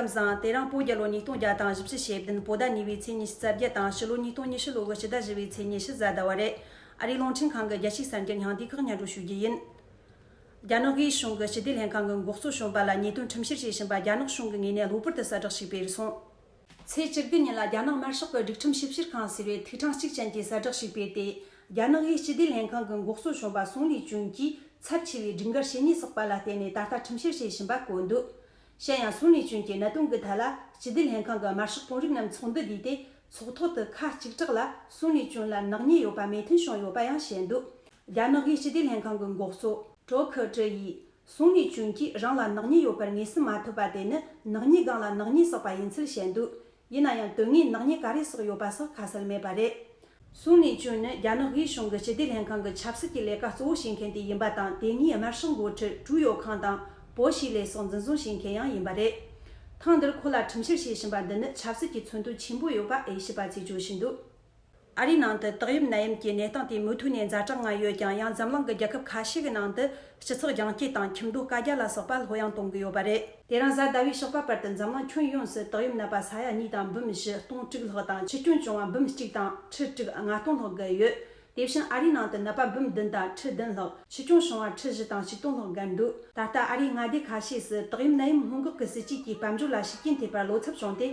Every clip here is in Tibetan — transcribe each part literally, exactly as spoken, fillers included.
བཟང་། དེ་རིང་བོད་རྒྱལ་ལོ་ཉིས་སྟོང་བརྒྱ་དང་བཞི་བཅུ་ཞེ་བདུན། བོད་ཟླ་གཉིས་པའི་ཚེས་ཉི་ཤུ་རྩ་བརྒྱད་དང་ཕྱི་ལོ་ཉིས་སྟོང་ཉི་ཤུ་ལོ་གི་སྤྱི་ཟླ་བཞི་པའི་ཚེས་ཉི་ཤུ་རྩ་བརྒྱད་བར་རེད། ཨ་རིའི་རླུང་འཕྲིན་ཁང་གི་རྒྱལ་སྤྱིའི་གསར་འགྱུར་སྙིང་བསྡུས་ཁག་སྙན་སྒྲོན་ཞུ་རྒྱུ་ཡིན། རྒྱ་ནག་དབུས་གཞུང་གི་སྤྱི་བདེ་ལྷན་ཁང་གི་འགོག་གཙོ་གཞོན་པ་ལ་ཉེས་དོན་ཁྲིམས་བཤེར་བྱེད་བཞིན་པ་རྒྱ་ནག་གཞུང་གི་ངོས་ནས་གློ་བུར་དུ་གསལ་བསྒྲགས་ཤིག་སྤེལ་སོང་། ཚེས་བཅུ་དགུ་ཉིན་ལ་རྒྱ་ནག་དམར་ཤོག་གི་སྒྲིག་ཁྲིམས་ཞིབ་བཤེར་ཁང་ཟེར་བས་ཐིག་ཕྲེང་གཅིག་ཅན་གྱི་གསལ་བསྒྲགས་ཤིག་སྤེལ་ཏེ། རྒྱ་ནག་གི་སྤྱི་བདེ་ལྷན་ཁང་གི་འགོག་གཙོ་གཞོན་པ་སུང་ལི་ཅུན་གྱིས་ཚབས་ཆེ་བའི་སྒྲིག་འགལ་བྱེད་ཉེས་བསགས་པ་ལ་བརྟེན་ནས་ད་ལྟ་ཁྲིམས་བཤེར་བྱེད་བཞིན་པ་བཀོད་འདུག། གཞན་ཡང་སུང་ལི་ཅུན་གྱི་གནད་དོན་གྱི་ཐད་ལ་སྤྱི་བདེ་ལྷན་ཁང་གི་དམར་ཤོག་དཔོན་རིགས་རྣམས་ཚོགས་འདུ་བསྡུས་ཏེ། ཚོགས་ཐོག་ཏུ་ཁ་གཅིག་གྲགས་ལ་སུང་ལི་ཅུན་ལ་ནག་ཉེས་ཡོད་པ་མོས་མཐུན་བྱུང་ཡོད་པ་ཡང་བཤད་འདུག། རྒྱ་ནག་གི་སྤྱི་བདེ་ལྷན་ཁང་གི་འགོག་གཙོ་ཀྲོ་ཁི་ཀྲི་ཡིས། སུང་ལི་ཅུན་གྱིས་རང་ལ་ནག་ཉེས་ཡོད་པར་ངེས་སུ་མ་ཐུབ་པ་དེ་ནི་ནག་ཉེས་སྒང་ལ་ནག་ཉེས་བསགས་པ་ཡིན་ཚུལ་བཤད་འདུག། ཡིན་ན་ཡང་དོན་དངོས་ནག་ཉེས་ག་རེ་བསགས་ཡོད་པ་སོགས་ཁ་གསལ་མེད་པ་རེད། སུང་ལི་ཅུན་ནི་རྒྱ་ནག་དབུས་གཞུང་གི་སྤྱི་བདེ་ལྷན་ཁང་གི་ཆབ་སྲིད་ཀྱི་ལས་ཀ་གཙོ་བོ་བྱེད་མཁན་དེ་ཡིན་པ་དང་། དེ་སྔའི་དམར་ཤོག་འགོ་ཁྲིད་ཀྲུའུ་ཡོ་ཁང་དང་པོ་ཞིས་ལེ་སོགས་འཛིན་བཟུང་བྱེད་མཁན་ཡང་ཡིན་པ་རེད། ཐེངས་འདིར་ཁོ་ལ་ཁྲིམས་བཤེར་བྱེད་བཞིན་པ་འདི་ནི་ཆབ་སྲིད་ཀྱི་མཚོན་དོན་ཆེན་པོ་ཡོད་པ་དབྱེ་ཞིབ་པ་ཚོས་བརྗོད་བཞིན་འདུག། ཨ་རིའི་ནང་དུ་ཏོག་དབྱིབས་ནད་ཡམས་ཀྱི་གནས་སྟངས་དེ་མུ་མཐུད་ནས་ཛ་དྲག་ངང་ཡོད་ཀྱང་། ཡང་འཛམ་གླིང་གི་རྒྱལ་ཁབ་ཁ་ཤས་ཀྱི་ནང་དུ་སྤྱི་ཚོགས་རྒྱང་སྐྱེད་དང་ཁྱིམ་སྡོད་བཀའ་རྒྱ་ལ་སོགས་པ་ལྷོད་ཡངས་གཏོང་གི་ཡོད་པ་རེད། དེ་རིང་གཟའ་ཟླ་བའི་ཞོགས་པ་བར་དུ་འཛམ་གླིང་ཁྱོན་ཡོངས་སུ་ཏོག་དབྱིབས་ནད་པ་ས་ཡ་གཉིས་དང་འབུམ་བཞི་སྟོང་དྲུག་ལྷག་དང་། འཆི་སྐྱོན་བྱུང་བ་འབུམ་གཅིག་དང་ཁྲི་དྲུག་ལྔ་སྟོང་ལྷག་བརྒལ་ཡོད། དེ་བཞིན་ཨ་རིའི་ནང་དུ་ནད་པ་འབུམ་བདུན་དང་ཁྲི་བདུན་ལྷག་འཆི་སྐྱོན་བྱུང་བ་ཁྲི་བཞི་དང་ཆིག་སྟོང་ལྷག་བརྒལ་འདུག། ད་ལྟ་ཨ་རིའི་མངའ་སྡེ་ཁ་ཤས་སུ་ཏོག་དབྱིབས་ནད་ཡམས་སྔོན་འགོག་གི་སྲིད་ཇུས་ཀྱི་དཔལ་འབྱོར་ལ་ཤུགས་རྐྱེན་ཐེབས་པར་བློ་འཚབ་བྱུང་སྟེ།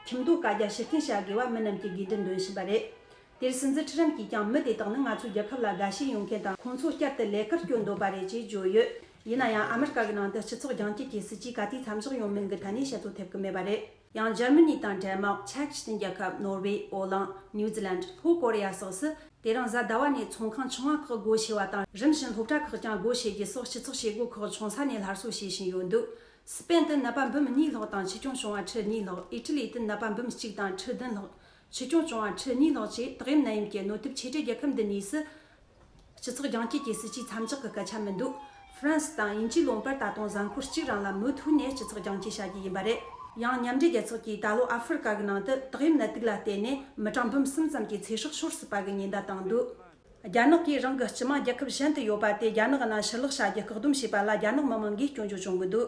ཁྱིམ་སྡོད་བཀའ་རྒྱ་ཕྱིར་འཐེན་བྱ་དགོས་པ་མི་རྣམས་ཀྱིས་དགོས་འདུན་འདོན་བཞིན་པ་རེད། དེར་སྲིད་འཛིན་ཁྲི་རམ་གྱིས་ཀྱང་མི་དེ་དག་ནི་ང་ཚོའི་རྒྱལ་ཁབ་ལ་དགའ་ཞེན་ཡོད་མཁན་དང་། ཁོང་ཚོ་བསྐྱར་དུ་ལས་ཀར་སྐྱོད་འདོད་པ་རེད་ཅེས་བརྗོད་ཡོད། ཡིན་ན་ཡང་ཨ་མི་རི་ཀ་གི་ནང་དུ་སྤྱི་ཚོགས་རྒྱང་སྐྱེད་ཀྱི་སྲིད་ཇུས་ག་དུས་མཚམས་འཇོག་ཡོང་མིན་གྱི་ཐད་ནས་བཤད་ཚོད་ཐེབས་ཀྱི་མེད་པ་རེད། ཡང་འཇར་མ་ནི་དང་ཌེན་མཱག་ཆེག་སྤྱི་མཐུན་རྒྱལ་ཁབ། ནོར་ཝེ། ཨོ་ལན། ནིའུ་ཛི་ལན། ལྷོ་ཀོ་རི་ཡ་སོགས་སུ་དེ་རིང་གཟའ་ཟླ་བ་ནས་ཚོང་ཁང་ཆུང་བ་ཁག་སྒོ་ཕྱེ་བ་དང་། རིམ་བཞིན་སློབ་གྲྭ་ཁག་ཀྱང་སྒོ་ཕྱེ་རྒྱུ་སོགས་སྤྱི་ཚོགས་བྱེད་སྒོ་ཁག་ཆུང་ས་ནས་སླར་གསོ་བྱེད་བཞིན་ཡོད་འདུག། སི་པེན་དུ་ནད་པ་འབུམ་གཉིས་ལྷག་དང་འཆི་སྐྱོན་བྱུང་བ་ཁྲི་གཉིས་ལྷག། ཨི་ཊ་ལི་དུ་ནད་པ་འབུམ་གཅིག་དང་ཁྲི་བདུན་ལྷག། འཆི་སྐྱོན་བྱུང་བ་ཁྲི་གཉིས་ལྷག་བཅས་ཏོག་དབྱིབས་ནད་ཡམས་ཀྱི་གནོད་ཐེབས་ཆེ་གྲས་རྒྱལ་ཁབ་འདི་གཉིས་སུ། སྤྱི་ཚོགས་རྒྱང་སྐྱེད་ཀྱི་སྲིད་ཇུས་མཚམས་འཇོག་གི་སྐད་ཆ་མི་འདུག། ཧྥ་རན་སི་དང་དབྱིན་ཇིའི་ལུང་པར་ད་དུང་གཟའ་འཁོར་གཅིག་རིང་ལ་མུ་མཐུད་ནས་སྤྱི་ཚོགས་རྒྱང་སྐྱེད་བྱ་རྒྱུ་ཡིན་པ་རེད། ཡང་མཉམ་འབྲེལ་རྒྱལ་ཚོགས་ཀྱིས་ད་ལོ་ཨ་ཧྥེ་རི་ཀ་གི་ནང་དུ་ཏོག་དབྱིབས་ནད་དུག་ལ་བརྟེན་ནས་མི་གྲངས་འབུམ་གསུམ་ཙམ་གྱི་ཚེ་སྲོག་ཤོར་སྲིད་པ་གི་ཉེན་བརྡ་བཏང་འདུག། རྒྱ་ནག་གིས་རང་གི་སྤྱི་དམངས་རྒྱལ་ཁབ་གཞན་དུ་ཡོད་པ་དེ་རྒྱ་ནག་ནང་ཕྱིར་ལོག་བྱ་རྒྱུ་བཀག་སྡོམ་བྱས་པ་ལ་རྒྱ་ནག་མི་མང་གིས་སྐྱོན་བརྗོད་བྱུང་གི་འདུག།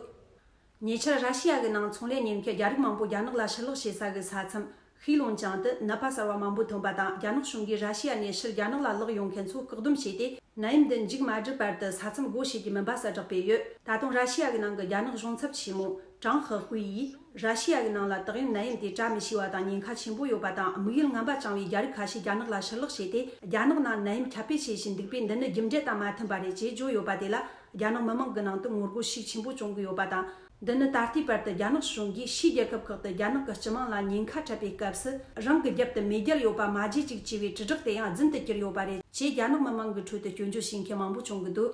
ཉེ་ཆར་ར་ཤི་ཡ་གི་ནང་ཚོང་ལས་གཉེར་མཁན་རྒྱ་རིགས་མང་པོ་རྒྱ་ནག་ལ་ཕྱིར་ལོག་བྱེད་ས་གི་ས་མཚམས་ཤིས་ལུང་ཅང་དུ་ནད་པ་གསར་བ་མང་པོ་ཐོན་པ་དང་། རྒྱ་ནག་གཞུང་གིས་ར་ཤི་ཡ་ནས་ཕྱིར་རྒྱ་ནག་ལ་ལོག་ཡོང་མཁན་ཚོ་བཀག་སྡོམ་བྱས་ཏེ། ནད་ཡམས་འདི་མཇུག་མ་སྒྲིལ་བར་དུ་ས་མཚམས་སྒོ་ཕྱེ་རྒྱུ་མིན་པ་གསལ་བསྒྲགས་སྤེལ་ཡོད། ད་དུང་ར་ཤི་ཡ་གི་ནང་གི་རྒྱ་ནག་གཞུང་ཚབ་ཆེན་མོ་ཀྲང་ཧེ་ཧུའེ་ཡིས། ར་ཤི་ཡ་གི་ནང་ལ་ཏོག་དབྱིབས་ནད་ཡམས་དེ་བཀྲ་མི་ཤིས་པ་དང་ཉེན་ཁ་ཆེན་པོ་ཡོད་པ་དང་། དམིགས་ཡུལ་ངན་པ་བཅངས་པའི་རྒྱ་རིགས་ཁ་ཤས་རྒྱ་ནག་ལ་ཕྱིར་ལོག་བྱས་ཏེ། རྒྱ་ནག་ནང་ནད་ཡམས་ཁྱབ་སྤེལ་བྱེད་བཞིན་འདུག་པས། འདི་ནི་རྒྱུ་འབྲས་དང་མ་མཐུན་པ་རེད་ཅེས་བརྗོད་ཡོད་པ་དེ་ལ། རྒྱ་ནག་མི་མང་གི་ནང་དུ་ངོ་རྒོལ་ཤུགས་ཆེན་པོ་བྱུང་གི་ཡོད་པ་དང་། འདི་ནི་ད་ལྟའི་བར་དུ་རྒྱ་ནག་གཞུང་གིས་ཕྱིའི་རྒྱལ་ཁབ་ཁག་ཏུ་རྒྱ་ནག་གི་སྤྱི་དམངས་ལ་ཉེན་ཁ་འཕྲད་པའི་སྐབས་སུ། རང་གི་རྒྱབ་ཏུ་མེས་རྒྱལ་ཡོད་པ་མ་བརྗེད་ཅིག་ཅེས་པའི་དྲིལ་བསྒྲགས་དེ་ཡང་རྫུན་དུ་གྱུར་ཡོད་པ་རེད་ཅེས་རྒྱ་ནག་མི་མང་གི་ཁྲོད་དུ་སྐྱོན་བརྗོད་བྱེད་མཁན་མང་པོ་བྱུང་གི་འདུག།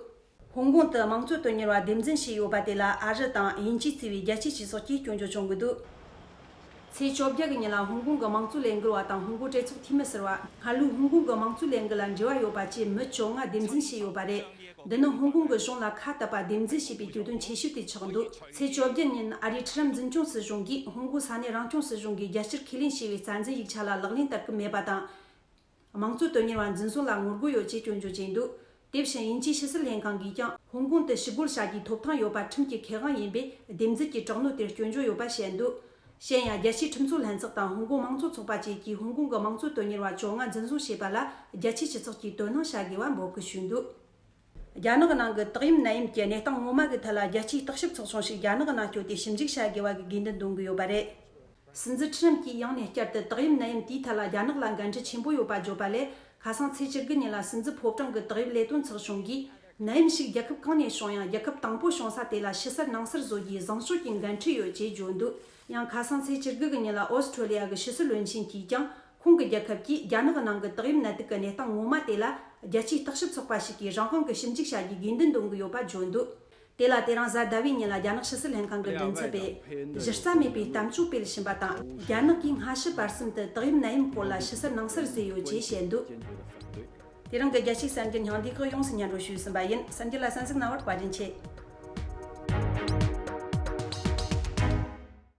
ཧོང་ཀོང་དུ་དམངས་གཙོ་དོན་གཉེར་བ་སྡེ་འཛིན་བྱས་ཡོད་པ་དེ་ལ་ཨ་རི་དང་དབྱིན་ཇི་གཙོས་པའི་རྒྱལ་སྤྱིའི་སྤྱི་ཚོགས་ཀྱིས་སྐྱོན་བརྗོད་བྱུང་གི་འདུག། ཚེས་བཅོ་བརྒྱད་ཀྱི་ཉིན་ལ་ཧོང་ཀོང་གི་དམངས་གཙོ་ལས་འགུལ་བ་དང་ཧོང་ཀོང་གྲོས་ཚོགས་འཐུས་མི་ཟུར་པ། སྔ་ལོའི་ཧོང་ཀོང་གི་དམངས་གཙོ་ལས་འགུལ་ལ་འབྲེལ་བ་ཡོད་པ་བཅས་མི་བཅོ་ལྔ་སྡེ་འཛིན་བྱས་ཡོད་པ་རེད། འདི་ནི་ཧོང་ཀོང་གི་གཞུང་ལ་ཁ་བཏབ་པ་སྡེ་འཛིན་བྱས་པའི་གྱོད་དོན་ཆེ་ཤོས་དེ་ཆགས་འདུག། ཚེས་བཅོ་བརྒྱད་ཉིན་ཨ་རིའི་ཁྲི་རབས་འཛིན་སྐྱོང་སྲིད་གཞུང་གིས་ཧོང་ཀོང་ས་གནས་རང་སྐྱོང་སྲིད་གཞུང་གིས་རྒྱལ་སྤྱིར་ཁས་ལེན་བྱས་པའི་རྩ་འཛིན་ཡིག་ཆ་ལ་ལག་ལེན་བསྟར་གྱི་མེད་པ་དང་། དམངས་གཙོ་དོན་གཉེར་བ་འཛིན་བཟུང་ལ་ངོ་རྒོལ་ཡོད་ཅེས་སྐྱོན་བརྗོད་བྱས་འདུག། དེ་བཞིན་དབྱིན་ཇིའི་ཕྱི་སྲིད་ལྷན་ཁང་གིས་ཀྱང་ཧོང་ཀོང་དུ་ཞི་རྒོལ་བྱ་རྒྱུའི་ཐོབ་ཐང་ཡོད་པ་ཁྲིམས་ཀྱི་ཁེ་དབང་ཡིན་པས། སྡེ་འཛིན་གྱི་དྲག་གནོན་དེར་སྐྱོན་བརྗོད་ཡོད་པ་བཤད་འདུག། གཞན་ཡང་རྒྱལ་སྤྱིའི་ཁྲིམས་རྩོད་ལྷན་ཚོགས་དང་ཧོང་ཀོང་དམངས་གཙོ་ཚོགས་པ་བཅས་ཀྱིས་ཧོང་ཀོང་གི་དམངས་གཙོ་དོན་གཉེར་བ་བཅོ་ལྔ་འཛིན་བཟུང་བྱས་པ་ལ་རྒྱལ་སྤྱིའི་སྤྱི་ཚོགས་ཀྱིས་དོ་སྣང་བྱ་དགོས་པ་འབོད་སྐུལ་ཞུས་འདུག། རྒྱ་ནག་ནང་གི་ཏོག་དབྱིབས་ནད་ཡམས་ཀྱི་གནས་སྟངས་ངོ་མ་གི་ཐད་ལ་རྒྱལ་སྤྱིའི་བརྟག་ཞིབ་ཚོགས་ཆུང་ཞིག་རྒྱ་ནག་ནང་བསྐྱོད་དེ་ཞིབ་འཇུག་བྱ་དགོས་པ་གི་དགོས་འདུན་འདོན་གྱི་ཡོད་པ་རེད། སྲིད་འཛིན་ཁྲི་རམ་གྱིས་ཡང་ནས་བསྐྱར་དུ་ཏོག་དབྱིབས་ནད་ཡམས་དེའི་ཐད་ལ་རྒྱ་ནག་ལ་འགན་འཁྲི་ཆེན་པོ་ཡོད་པ་བརྗོད་པ་ལས། ཁ་སང་ཚེས་བཅུ་དགུ་ཉིན་ལ་སྲིད་འཛིན་ཕོ་བྲང་གི་ཏོག་དབྱིབས་ལས་དོན་ཚོགས་ཆུང་གིས། ནད་ཡམས་ཤིག་རྒྱལ་ཁབ་གང་ནས་བྱུང་ཡང་། རྒྱལ་ཁབ་དང་པོ་བྱུང་ས་དེ་ལ་ཕྱི་གསལ་ནང་གསལ་བཟོ་རྒྱུའི་བཟང་སྤྱོད་ཀྱི་འགན་འཁྲི་ཡོད་ཅེས་བརྗོད་འདུག། ཡང་ཁ་སང་ཚེས་བཅུ་དགུ་གི་ཉིན་ལ་ཨོ་སི་ཁྲོ་ལི་ཡ་གི་ཕྱི་སྲིད་བློན་ཆེན་གྱིས་ཀྱང་། ཁོང་གི་རྒྱལ་ཁབ་ཀྱིས་རྒྱ་ནག་ནང་གི་ཏོག་དབྱིབས་ནད་དུག་གི་གནས་སྟངས་ངོ་མ་དེ་ལ། རྒྱལ་སྤྱིའི་བརྟག་ཞིབ་ཚོགས་པ་ཞིག་གིས་རང་དབང་གིས་ཞིབ་འཇུག་བྱ་རྒྱུའི་དགོས་འདུན་འདོན་གྱི་ཡོད་པ་བརྗོད་འདུག། དེ་ལ་དེ་རིང་གཟའ་ཟླ་བའི་ཉིན་ལ་རྒྱ་ནག་ཕྱི་སྲིད་ལྷན་ཁང་གི་མགྲིན་ཚབ་པས། གཞི་རྩ་མེད་པའི་གཏམ་བརྗོད་སྤེལ་བཞིན་པ་དང་། རྒྱ་ནག་གིས་སྔ་ཕྱི་བར་གསུམ་དུ་ཏོག་དབྱིབས་ནད་ཡམས་སྐོར་ལ་ཕྱི་གསལ་ནང་གསལ་བཟོས་ཡོད་ཅེས་བཤད་འདུག། དེ་རིང་གི་རྒྱལ་སྤྱིའི་གསར་འགྱུར་སྙིང་བསྡུས་ཁག་ཡོངས་སུ་སྙན་སྒྲོན་ཞུས་ཟིན་པ་ཡིན། གསར་འགྱུར་ལ་གསན་གཟིགས་གནང་བར་བཀའ་དྲིན་ཆེ།